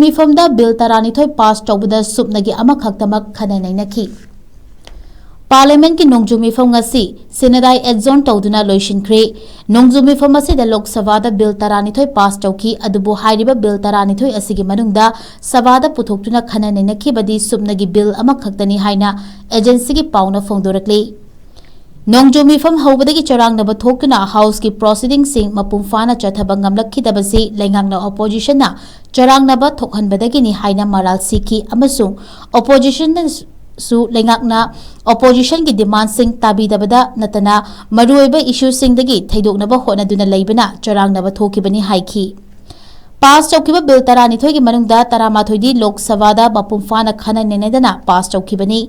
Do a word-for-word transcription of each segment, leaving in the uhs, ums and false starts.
ꯃꯤꯐꯝꯗ bill ꯇꯔꯥꯅꯤꯊꯣꯏ pass ꯇꯧꯕꯗ ꯁꯨꯞꯅꯒꯤ ꯑꯃꯈꯛꯇꯃꯛ ꯈꯟꯅ ꯅꯩꯅꯈꯤ꯫ ꯄꯥꯔꯂꯤꯌꯥꯃꯦꯟꯠꯀꯤ ꯅꯣꯡꯖꯨ ꯃꯤꯐꯝ ꯉꯁꯤ ꯁꯤꯅꯗꯥꯏ ꯑꯦꯗꯖꯣꯔꯟ ꯇꯧꯗꯨꯅ ꯂꯣꯏꯁꯤꯟꯈ꯭ꯔꯦ꯫ ꯅꯣꯡꯖꯨ ꯃꯤꯐꯝ ꯑꯁꯤꯗ ꯂꯣꯛ ꯁꯚꯥꯗ ꯕꯤꯜ ꯇꯔꯥꯅꯤꯊꯣꯏ ꯄꯥꯁ ꯇꯧꯈꯤ꯫ ꯑꯗꯨꯕꯨ ꯍꯥꯏꯔꯤꯕ ꯕꯤꯜ ꯇꯔꯥꯅꯤꯊꯣꯏ ꯑꯁꯤꯒꯤ ꯃꯅꯨꯡꯗ ꯁꯚꯥꯗ ꯄꯨꯊꯣꯛꯇꯨꯅ ꯈꯟꯅ ꯅꯩꯅꯈꯤꯕꯗꯤ ꯁꯨꯞꯅꯒꯤ ꯕꯤꯜ ꯑꯃꯈꯛꯇꯅꯤ ꯍꯥꯏꯅ ꯑꯦꯖꯦꯟꯁꯤꯒꯤ ꯄꯥꯎꯅ ꯐꯣꯡꯗꯣꯔꯛꯂꯤ꯫ ꯅꯣꯡꯖꯨ ꯃꯤꯐꯝ ꯍꯧꯕꯗꯒꯤ ꯆꯔꯥꯡꯅꯕ ꯊꯣꯛꯇꯨꯅ ꯍꯥꯎꯁꯀꯤ ꯄ꯭ꯔꯣꯁꯤꯗꯤꯡꯁꯤꯡ ꯃꯄꯨꯡ ꯐꯥꯅ ꯆꯠꯊꯕ ꯉꯝꯂꯛꯈꯤꯗꯕꯁꯤ ꯂꯩꯉꯥꯛꯅ ꯑꯣꯄꯣꯖꯤꯁꯟꯅ ꯆꯔꯥꯡꯅꯕ ꯊꯣꯛꯍꯟꯕꯗꯒꯤꯅꯤ ꯍꯥꯏꯅ ꯃꯔꯥꯜ ꯁꯤꯈꯤ ꯑꯃꯁꯨꯡ ꯑꯣꯄꯣꯖꯤꯁꯟꯅꯁꯨ ꯂꯩꯉꯥꯛꯅ ꯑꯣꯄꯣꯖꯤꯁꯟꯒꯤ ꯗꯤꯃꯥꯟꯁꯤꯡ ꯇꯥꯕꯤꯗꯕꯗ ꯅꯠꯇꯅ ꯃꯔꯨꯑꯣꯏꯕ ꯏꯁꯨꯁꯤꯡꯗꯒꯤ ꯊꯩꯗꯣꯛꯅꯕ ꯍꯣꯠꯅꯗꯨꯅ ꯂꯩꯕꯅ ꯆꯔꯥꯡꯅꯕ ꯊꯣꯛꯈꯤꯕꯅꯤ ꯍꯥꯏꯈꯤ꯫ ꯄꯥꯁ ꯇꯧꯈꯤꯕ ꯕꯤꯜ ꯇꯔꯥꯅꯤꯊꯣꯏꯒꯤ ꯃꯅꯨꯡꯗ ꯇꯔꯥꯃꯥꯊꯣꯏꯗꯤ ꯂꯣꯛ ꯁꯚꯥꯗ ꯃꯄꯨꯡ ꯐꯥꯅ ꯈꯟꯅ ꯅꯩꯅꯗꯅ ꯄꯥꯁ ꯇꯧꯈꯤꯕꯅꯤ꯫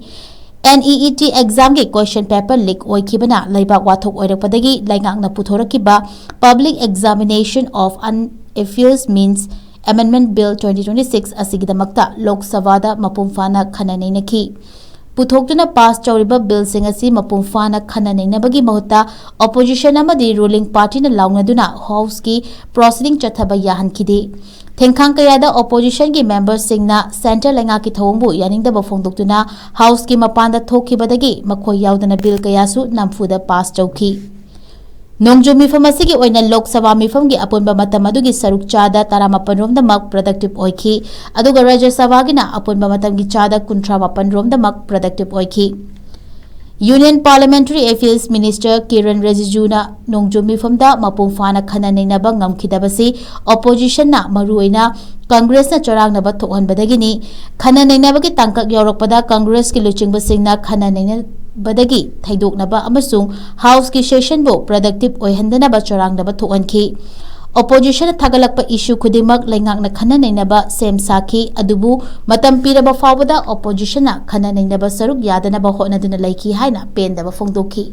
NEET ꯑꯦꯛꯖꯥꯝꯒꯤ ꯀꯣꯏꯁꯟ ꯄꯦꯄꯔ ꯂꯤꯛ ꯑꯣꯏꯈꯤꯕꯅ ꯂꯩꯕꯥꯛ ꯋꯥꯊꯣꯛ ꯑꯣꯏꯔꯛꯄꯗꯒꯤ ꯂꯩꯉꯥꯛꯅ ꯄꯨꯊꯣꯔꯛꯈꯤꯕ Public Examination of Unofficial Means Amendment Bill twenty twenty-six ꯑꯁꯤꯒꯤꯗꯃꯛꯇ ꯂꯣꯛ ꯁꯚꯥꯗ ꯃꯄꯨꯡ ꯐꯥꯅ ꯈꯟꯅ ꯅꯩꯅꯈꯤ꯫ ꯄꯨꯊꯣꯛꯇꯨꯅ ꯄꯥꯁ ꯇꯧꯔꯤꯕ ꯕꯤꯜꯁꯤꯡ ꯑꯁꯤ ꯃꯄꯨꯡ ꯐꯥꯅ ꯈꯟꯅ ꯅꯩꯅꯕꯒꯤ ꯃꯍꯨꯠꯇ ꯑꯣꯄꯣꯖꯤꯁꯟ ꯑꯃꯗꯤ ꯔꯨꯂꯤꯡ ꯄꯥꯔꯇꯤꯅ ꯂꯥꯎꯅꯗꯨꯅ ꯍꯥꯎꯁꯀꯤ ꯄ꯭ꯔꯣꯁꯤꯗꯤꯡ ꯆꯠꯊꯕ ꯌꯥꯍꯟꯈꯤꯗꯦ꯫ ꯊꯦꯡꯈꯥꯡ ꯀꯌꯥꯗ ꯑꯣꯄꯣꯖꯤꯁꯟꯒꯤ ꯃꯦꯝꯕꯔꯁꯤꯡꯅ ꯁꯦꯟꯇ꯭ꯔꯦꯜ ꯂꯩꯉꯥꯛꯀꯤ ꯊꯧꯑꯣꯡꯕꯨ ꯌꯥꯅꯤꯡꯗꯕ ꯐꯣꯡꯗꯣꯛꯇꯨꯅ ꯍꯥꯎꯁꯀꯤ ꯃꯄꯥꯟꯗ ꯊꯣꯛꯈꯤꯕꯗꯒꯤ ꯃꯈꯣꯏ ꯌꯥꯎꯗꯅ ꯕꯤꯜ ꯀꯌꯥꯁꯨ ꯅꯝꯐꯨꯗ ꯄꯥꯁ ꯇꯧꯈꯤ꯫ ꯅꯣꯡꯖꯨ ꯃꯤꯐꯝ ꯑꯁꯤꯒꯤ ꯑꯣꯏꯅ ꯂꯣꯛ ꯁꯚꯥ ꯃꯤꯐꯝꯒꯤ ꯑꯄꯨꯟꯕ ꯃꯇꯝ ꯑꯗꯨꯒꯤ ꯁꯔꯨꯛ ꯆꯥꯗ ꯇꯔꯥꯃꯥꯄꯟ ꯔꯣꯝꯗꯃꯛ ꯄ꯭ꯔꯗꯛꯇꯤꯚ ꯑꯣꯏꯈꯤ, ꯑꯗꯨꯒ ꯔꯥꯖ꯭ꯌ ꯁꯚꯥꯒꯤꯅ ꯑꯄꯨꯟꯕ ꯃꯇꯝꯒꯤ ꯆꯥꯗ ꯀꯨꯟꯊ꯭ꯔꯥ ꯃꯥꯄꯟ ꯔꯣꯝꯗꯃꯛ ꯄ꯭ꯔꯗꯛꯇꯤꯚ ꯑꯣꯏꯈꯤ꯫ Union parliamentary affairs minister Kiren ꯔꯤꯖꯤꯖꯨꯅ ꯅꯣꯡꯖꯨ ꯃꯤꯐꯝꯗ ꯃꯄꯨꯡ ꯐꯥꯅ ꯈꯟꯅ ꯅꯩꯅꯕ ꯉꯝꯈꯤꯗꯕꯁꯤ ꯑꯣꯄꯣꯖꯤꯁꯟꯅ, ꯃꯔꯨꯑꯣꯏꯅ ꯀꯪꯒ꯭ꯔꯦꯁꯅ ꯆꯔꯥꯡꯅꯕ ꯊꯣꯛꯍꯟꯕꯗꯒꯤꯅꯤ꯫ ꯈꯟꯅ ꯅꯩꯅꯕꯒꯤ ꯇꯥꯡꯀꯛ ꯌꯧꯔꯛꯄꯗ ꯀꯪꯒ꯭ꯔꯦꯁꯀꯤ ꯂꯨꯆꯤꯡꯕꯁꯤꯡꯅ ꯈꯟꯅ ꯅꯩꯅꯕꯗꯒꯤ ꯊꯩꯗꯣꯛꯅꯕ ꯑꯃꯁꯨꯡ ꯍꯥꯎꯁꯀꯤ ꯁꯦꯁꯟꯕꯨ ꯄ꯭ꯔꯗꯛꯇꯤꯚ ꯑꯣꯏꯍꯟꯗꯅꯕ ꯆꯔꯥꯡꯅꯕ ꯊꯣꯛꯍꯟꯈꯤ꯫ ꯑꯣꯄꯣꯖꯤꯁꯟꯅ ꯊꯥꯒꯠꯂꯛꯄ ꯏꯁꯨ ꯈꯨꯗꯤꯡꯃꯛ ꯂꯩꯉꯥꯛꯅ ꯈꯟꯅ ꯅꯩꯅꯕ ꯁꯦꯝ ꯁꯥꯈꯤ, ꯑꯗꯨꯕꯨ ꯃꯇꯝ ꯄꯤꯔꯕ ꯐꯥꯎꯕꯗ ꯑꯣꯄꯣꯖꯤꯁꯟꯅ ꯈꯟꯅ ꯅꯩꯅꯕ ꯁꯔꯨꯛ ꯌꯥꯗꯅꯕ ꯍꯣꯠꯅꯗꯨꯅ ꯂꯩꯈꯤ ꯍꯥꯏꯅ ꯄꯦꯟꯗꯕ ꯐꯣꯡꯗꯣꯛꯈꯤ꯫